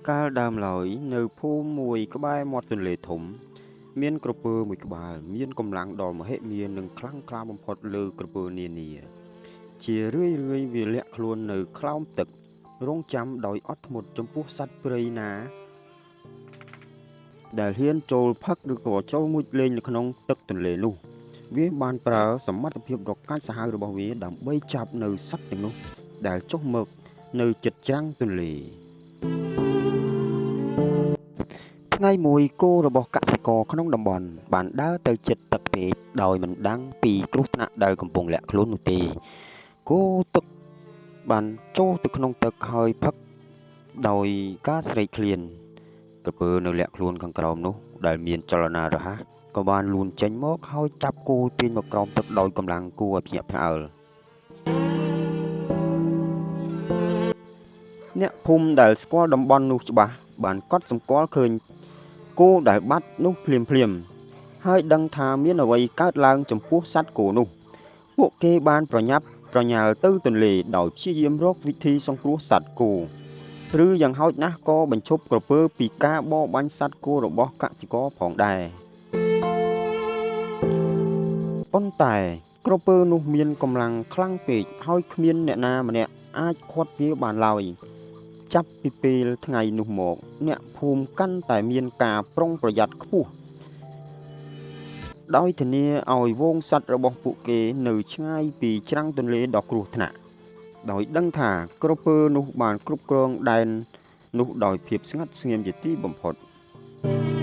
កាលដើមឡើយនៅភូមិមួយក្បែរមាត់ទន្លេធំ មានក្រពើមួយក្បាលមានកម្លាំងដ៏មហិមានិងខ្លាំងក្លាបំផុតលើក្រពើនានា ជារឿយៗវាលាក់ខ្លួននៅក្រោមទឹករង់ចាំដោយអត់ធ្មត់ចំពោះសត្វព្រៃណាដែលហ៊ានចូលផឹកឬក៏ចូលមុជលេងនៅក្នុងទឹកទន្លេនោះ វាបានប្រើសមត្ថភាពដ៏កាចសាហាវរបស់វាដើម្បីចាប់នៅសត្វទាំងនោះដែលចុះមកនៅជិតច្រាំងទន្លេ ថ្ងៃមួយគោរបស់កសិករក្នុងតំបន់បានដើរទៅជិតទឹកពេកដោយមិនដឹងពីគ្រោះថ្នាក់ដែលកំពុងលាក់ខ្លួននោះទេគោទឹកបានចូលទៅក្នុងទឹកហើយផឹកដោយការស្រេកឃ្លានក្រពើនៅលាក់ខ្លួនខាងក្រោមនោះដែលមានចលនារហ័សក៏បានលូនចេញមកហើយចាប់គោទាញមកក្រោមទឹកដោយកម្លាំងគួរឲ្យភ្ញាក់ផ្អើលអ្នកភូមិដែលស្គាល់តំបន់នោះច្បាស់បានកត់សម្គាល់ឃើញគោដែលបាត់នោះភ្លាមៗហើយដឹងថាមានអ្វីកើតឡើងចំពោះសត្វគោនោះពួកគេបានប្រញាប់ប្រញាល់ទៅទន្លេដោយព្យាយាមរកវិធីសង្គ្រោះសត្វគោឬយ៉ាងហោចណាស់ក៏បញ្ឈប់ក្រពើពីការបរបាញ់សត្វគោរបស់កសិករផងដែរប៉ុន្តែក្រពើនោះមានកម្លាំងខ្លាំងពេកហើយគ្មានអ្នកណាម្នាក់អាចឃាត់វាបានឡើយចាប់ពីពេលថ្ងៃនោះមកអ្នកភូមិកាន់តែមានការប្រុងប្រយ័ត្នខ្ពស់ដោយធានាឲ្យហ្វូងសត្វរបស់ពួកគេនៅឆ្ងាយពីច្រាំងទន្លេដ៏គ្រោះថ្នាក់ដោយដឹងថាក្រពើនោះបានគ្រប់គ្រងដែននោះដោយភាពស្ងាត់ស្ងៀមជាទីបំផុត។